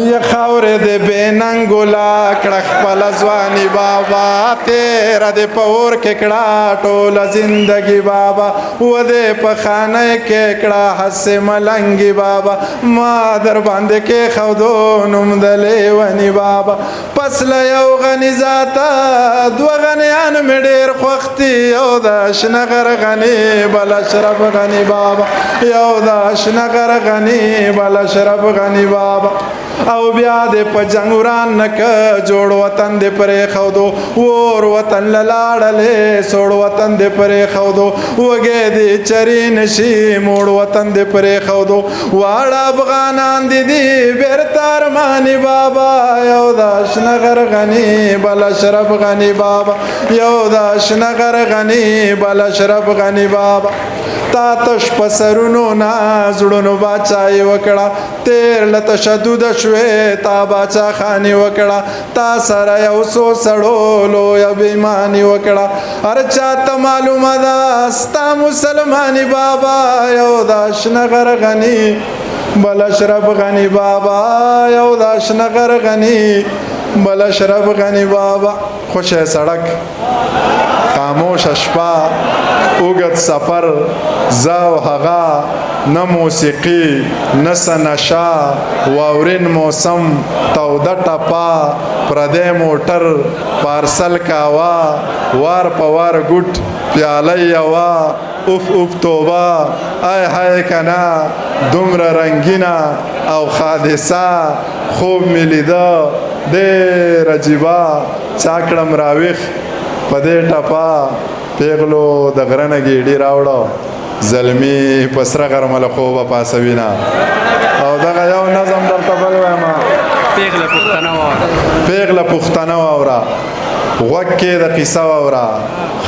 یا خاورې دې بې ننګو لا کړه خپله ځواني بابا، تېره دې په اور کې کړه ټوله زندګي بابا، ودې په خانه کې کړه هسې ملنګي بابا، ما در باندې کېښودو نوم د لیوني بابا. پس له یو غني ذاته دوه غنیان مې ډېر خوښ دي، یو د شنه غر غني بل اشرف غني بابا، یو د شنه غر غني بل اشرف غني بابا. او بیا دې په جنګ وران نه که جوړ وطن دې پرېښودو، ور وطن له لاړلې سوړ وطن دې پرېښودو، وږی دې چرې نشي موړ وطن دې پرېښودو، واړه افغانان دې دي بېرته ارماني بابا، یو د شنه غر غني بل اشرف غني بابا، یو د شنه غر غني بل اشرف غني بابا. تا تش په سرونو نه زړونو باچایي وکړه، تېر له تشدد شوې تا باچا خاني وکړه، تا سره یو څو سړو لویه بېماني وکړه، هر چا ته معلومه ده ستا مسلماني بابا، یو د شنه غر غني بل اشرف غني بابا، یو د شنه غر غني بل اشرف غني بابا. خوشه سړک، خاموش شپه، اوږد سفر، زه او هغه، نه موسیقي نه څه نشه، واورین موسم، توده ټپه، پردی موټر، پارسل کاوه، وار په وار ګوټ، پیاله یوه، اوف اوف توبه، آی های کنا، دومره رنګینه او حادثه، خوب مې لیده ډېر عجیبه، چا کړم راویښ په دې ټپه، پیغلو د غره نه ګیډي راوړه، زلمی په سره غرمه له خوبه پاڅوي نه. او دغه یو نظم درته بل وایم. پیغله پښتنه واوره. پیغله پښتنه واوره، غوږ کې د قصه واوره،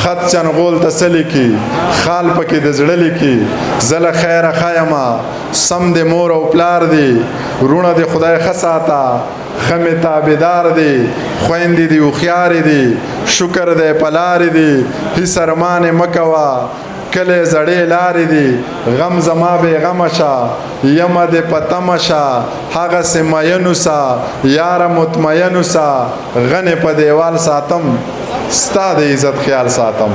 خط چنغول ته څه لیکي، خال پکې د زړه لیکي، زه له خیره ښه یمه، سم د مور او پلار دي، وروڼه دې خدای ښه ساته، ښه مې تابعدار دي، خویندې دي هوښیارې دي، شکر دی په لارې دي، هیڅ ارمان یې مه کوه، کلی زړې لارې دي، غم زما بې غمه شه، یمه دې په تمه شه، هغسې میین اوسه، یاره مطمئن اوسه، غنې په دیوال ساتم، ستا د عزت خیال ساتم.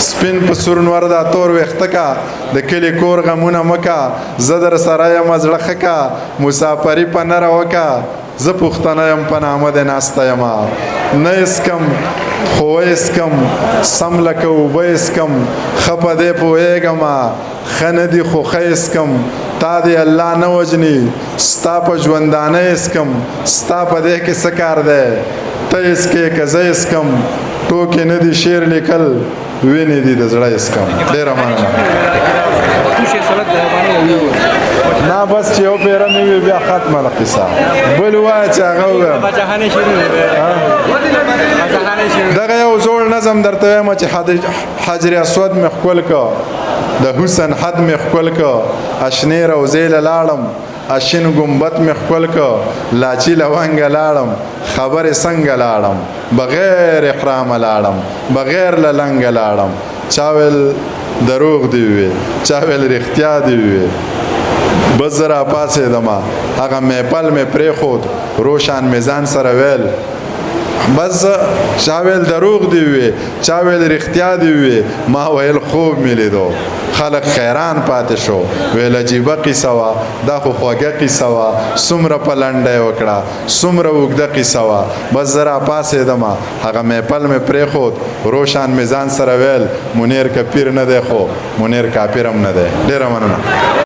سپین په سور نور دا تور ویښته کا، د کلي کور غمونه مه کا، زه در سره یم زړه ښه کا، مسافري په نره وکا، زه پښتنه یم په نامه د ناسته یم، نه یې څکم خو ویې څکم، سم لکه اوبه یې څکم، ښه په دې پوهېږم ښه نه دي خو ښه یې څکم، تا دې الله نه وژني ستا په ژوندانه یې څکم، ستا په دې کې څه کار دی ته یې څکې که زه یې څکم، ټوکې نه دي شعر لیکل وینې دي د زړه یې څکم. ډېره مننه. خوشې سړک د باندې نه بس چې یو پیره مې وي بیا ختمه ده قصه. بل وایه چې هغه ووایم. باچاخانې شعرونه، باچاخانې شعرونه. دغه یو زوړ نظم درته وایم چې حجر اسود مې ښکل که، د حسن حد مې ښکل که، اشنې روضې له لاړم، اشین ګنبد مې ښکل که، لاچي لونګه لاړم، خبرې څنګه لاړم، بغیر احرامه لاړم، بغیر له لنګه لاړم، چا ویل دروغ دی وی، چا ویل رښتیا دی وی، بس زه راپاڅېدم، هغه میپل مې پرېښود، روشان مې ځان سره ویل، بس چا ویل دروغ دی وی، چا ویل رښتیا دی وی، ما ویل خوب مې لیدو. خلک حیران پاتې شو، ویل عجیبه قصه وه، دا خو خوږه قصه وه، څومره په لنډه یې وکړه، څومره اوږده قصه وه. بس زه راپاڅېدم، هغه میپل مې پرېښود، روشان مې ځان سره ویل منیر که پیر نه دی خو منیر کافر هم نه دی. ډېره مننه.